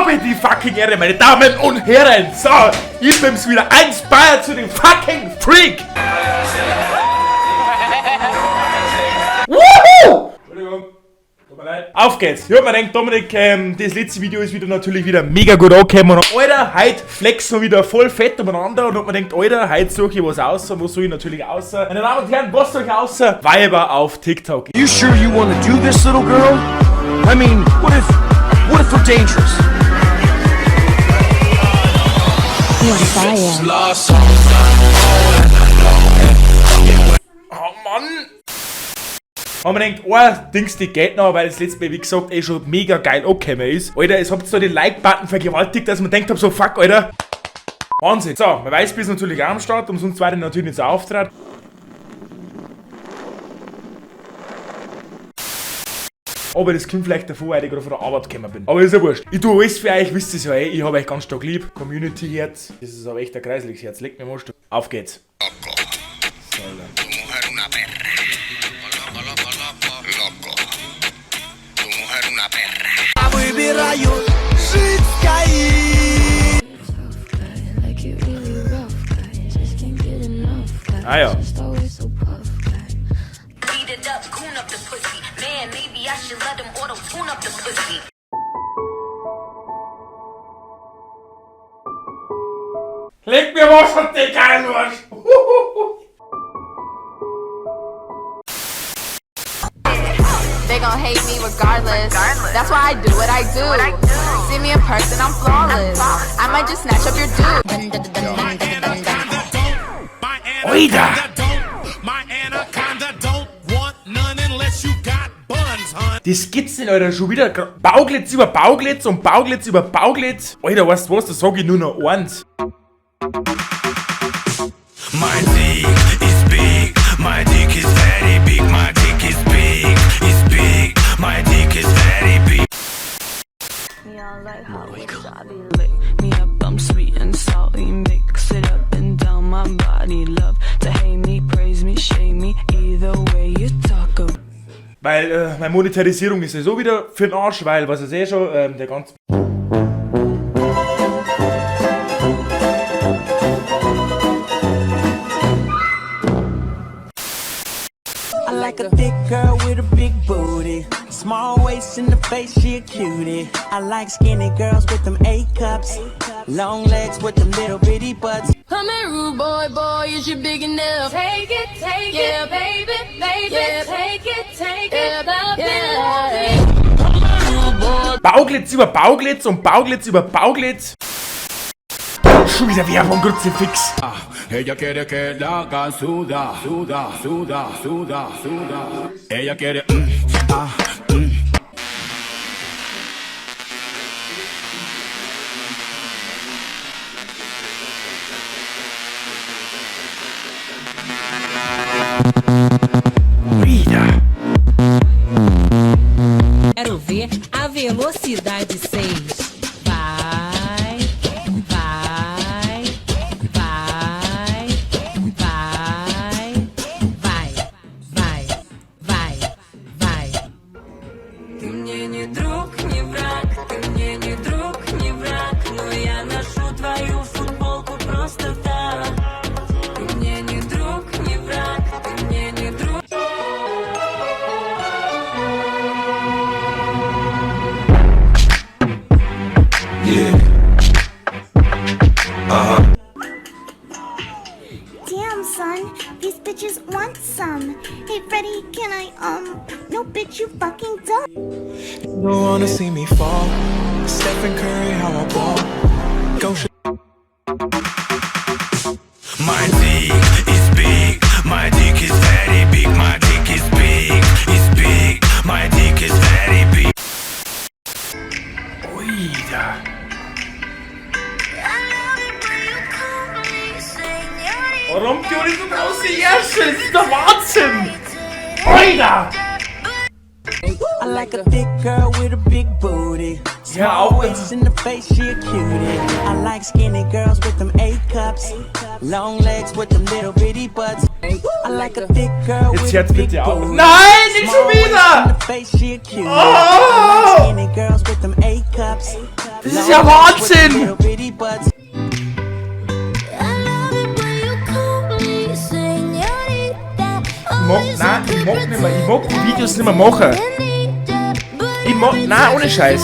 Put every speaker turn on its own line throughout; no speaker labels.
Habe die fucking Ehre, meine Damen und Herren. So, ich bin's wieder, Inspired zu dem fucking Freak. Wuhu! Entschuldigung. Tut mir leid. Auf geht's. Ich hab mir gedacht, Dominik, das letzte Video ist wieder natürlich wieder mega gut angekommen. Und Alter, heute flexen wir wieder voll fett umeinander. Und hab mir gedacht, Alter, heute suche ich was aus. Und was suche ich natürlich aus? Meine Damen und Herren, was suche ich aus? Weiber auf TikTok.
You sure you want to do this, little girl? I mean, what if we're dangerous?
Oh Mann! Haben wir gedacht, oh, Dings, die geht noch, weil das letzte Mal, wie gesagt, eh schon mega geil angekommen ist. Alter, es habt so den Like-Button vergewaltigt, dass man denkt hab, so fuck, Alter. Wahnsinn. So, mein Weißbier ist natürlich auch am Start, umsonst war ich natürlich nicht so auftrat. Aber das kommt vielleicht davor, weil ich gerade von der Arbeit gekommen bin. Aber ist ja wurscht. Ich tue alles für euch, wisst ihr ja eh. Ich hab euch ganz stark lieb. Community-Herz. Das ist aber echt ein kreisliches Herz. Leckt mir am Arsch. Auf geht's. So, dann.
Tu mujer una perra. Loco, loco, loco. Tu mujer una perra.
Like you really rough guy. Just can't get enough guy.
Ah, ja.
Just always so puff guy.
Beat it up, coon up the pussy. Man, maybe I should let him auto tune up the pussy.
Leck mir was von den geilen Arsch.
They gon' hate me regardless. That's why I do what I do. See me in person, I'm flawless. I might just snatch up your dude.
Oida! Das gibt's nicht, Alter. Schon wieder Bauglitz über Bauglitz und Bauglitz über Bauglitz. Alter, weißt du was? Da sag ich nur noch eins.
My dick is big, my dick is very big, my dick is big, is big, my dick is very big.
Lick me up, I'm sweet and salty. Mix it up and down my body. Love to hate me, praise me, shame me. Either way you talk about.
Weil meine Monetarisierung ist ja so wieder für den Arsch, weil, was ist eh schon, der ganze...
I like a thick girl with a big booty. Small waist in the face, she a cutie. I like skinny girls with them A cups. Long legs with them little bitty butts.
Come here, rude boy, boy, is you big enough? Take it, take it, baby, baby, yeah. Take it, take it, love it, love it.
Bauglitz über Bauglitz und Bauglitz über Bauglitz. Schon wieder Werbung, Kruzifix.
Ella quiere que la haga suda, suda, suda, suda, suda. Ella quiere, ah.
Wieder.
Quero ver a velocidade 6. Vai, vai, vai, vai, vai, vai, vai, vai.
Ты мне не друг, не враг, ты мне не друг, не враг, но я ношу твою футболку просто так. Ты мне не друг, не враг, ты мне не друг.
Damn, son, these bitches want some. Hey, Freddie, can I, No, bitch, you fucking don't.
Don't wanna see me fall. Stephen Curry, how I ball. Go
My dick is big, my dick is very big, my dick is big, is big, my dick is very big.
Oida. Warum die so große Ärsche? Das ist der Wahnsinn! Oida!
I like a thick girl with a big booty.
Ja,
Small
auch.
waist in the face, she a cutie. I like skinny girls with them A cups. Long legs with them little bitty butts. I like a thick girl
Jetzt
with a
hört's
big
bitte auf.
booty.
Nein, nicht schon
Small waist
wieder!
in the face, she a cutie.
Oh!
I like skinny girls with them A cups.
Das ist ja Wahnsinn!
Little bitty butts.
Ich mag, nein, ich mag nicht mehr. Ich mag die Videos nicht mehr machen. Ich mag, nein, ohne Scheiß.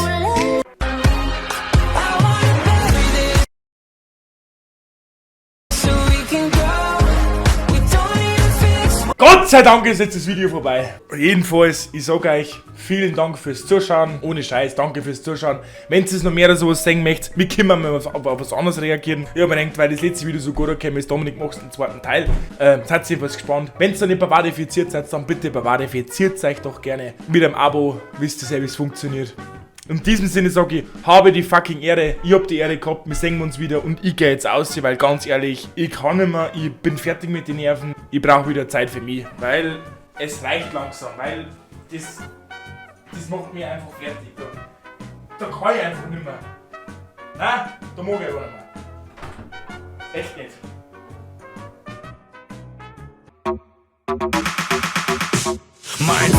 Gott sei Dank ist jetzt das Video vorbei. Jedenfalls, ich sag euch, vielen Dank fürs Zuschauen. Ohne Scheiß, danke fürs Zuschauen. Wenn ihr noch mehr oder sowas sehen möchtet, wir können mal auf was anderes reagieren. Ich hab mir gedacht, weil das letzte Video so gut angekommen ist, Dominik, machst den zweiten Teil. Seid ihr jedenfalls gespannt. Wenn ihr noch nicht bavarifiziert seid, dann bitte bavarifiziert euch doch gerne. Mit einem Abo, wisst ihr selbst, wie es funktioniert. In diesem Sinne sage ich, habe die fucking Ehre, ich hab die Ehre gehabt, wir sehen uns wieder und ich gehe jetzt aus, weil ganz ehrlich, ich kann nicht mehr, ich bin fertig mit den Nerven, ich brauche wieder Zeit für mich, weil es reicht langsam, weil das macht mich einfach fertig. Da kann ich einfach nicht mehr. Nein, da mag ich aber nicht mehr. Echt nicht.
Mein